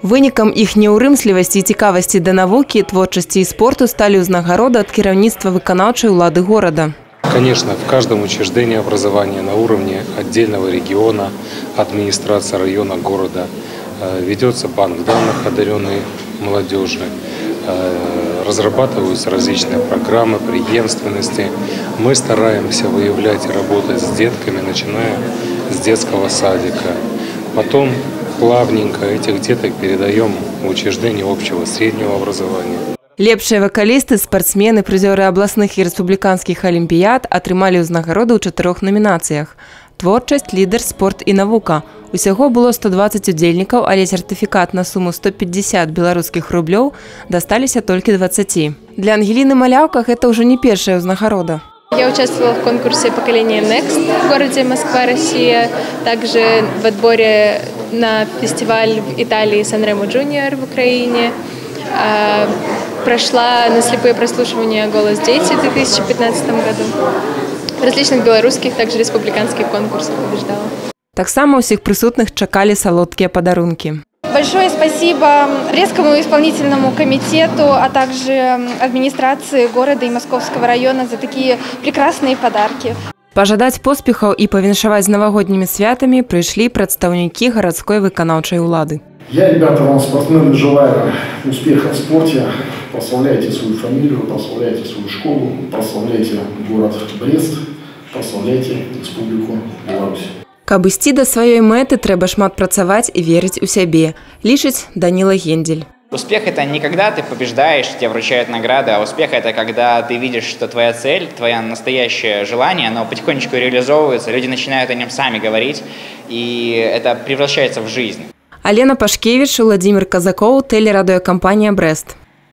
Вынікам іх няўрымслівасці і цікавасці да навукі, творчасці і спорту сталі ўзнагароды ад кіраўніцтва выканаўчай улады горада. Конечно, в каждом учреждении образования на уровне отдельного региона, администрации района, города ведется банк данных одаренной молодежи, разрабатываются различные программы преемственности. Мы стараемся выявлять и работать с детками, начиная с детского садика. Потом плавненько этих деток передаем в учреждение общего среднего образования. Лепшыя вакалісты, спартсмены, прызёры абласных і рэспубліканскіх алімпіяд атрымалі ўзнагароды ў чатырох намінацыях: творчасць, лідар, спорт і навука. Усяго было 120 удзельнікаў, але сертыфікат на суму 150 беларускіх рублёў дасталіся толькі 20. Для Ангеліны Маляўка гэта ўжо не першая ўзнагарода. Я участвовала в конкурсе «Поколение Next» в городе Москва, Россия, также в отборе на фестиваль в Италии Санремо Джуниор в Украине. Прошла на слепые прослушивания «Голос дети» в 2015 году. В различных белорусских, также республиканских конкурсах побеждала. Таксама ўсіх прысутных чакалі салодкія падарункі. Большое спасибо Брестскому исполнительному комитету, а также администрации города и Московского района за такие прекрасные подарки. Пажадаць поспехаў і павіншаваць з навагоднімі святамі прыйшлі прадстаўнікі гарадской выканаўчай улады. Я, ребята, вам, спортсмены, желаю успеха в спорте. Прославляйте свою фамилию, прославляйте свою школу, прославляйте город Брест, прославляйте Республику Беларусь. Каб ісці да сваёй мэты, трэба шмат працаваць і верыць у сябе, лічыць Даніла Гендель. Успех – это не когда ты побеждаешь, тебе вручают награды, а успех – это когда ты видишь, что твоя цель, твое настоящее желание, оно потихонечку реализовывается, люди начинают о нем сами говорить, и это превращается в жизнь. Алена Пашкевич, Владимир Казакоў, тэлерадыёкампанія «Брэст».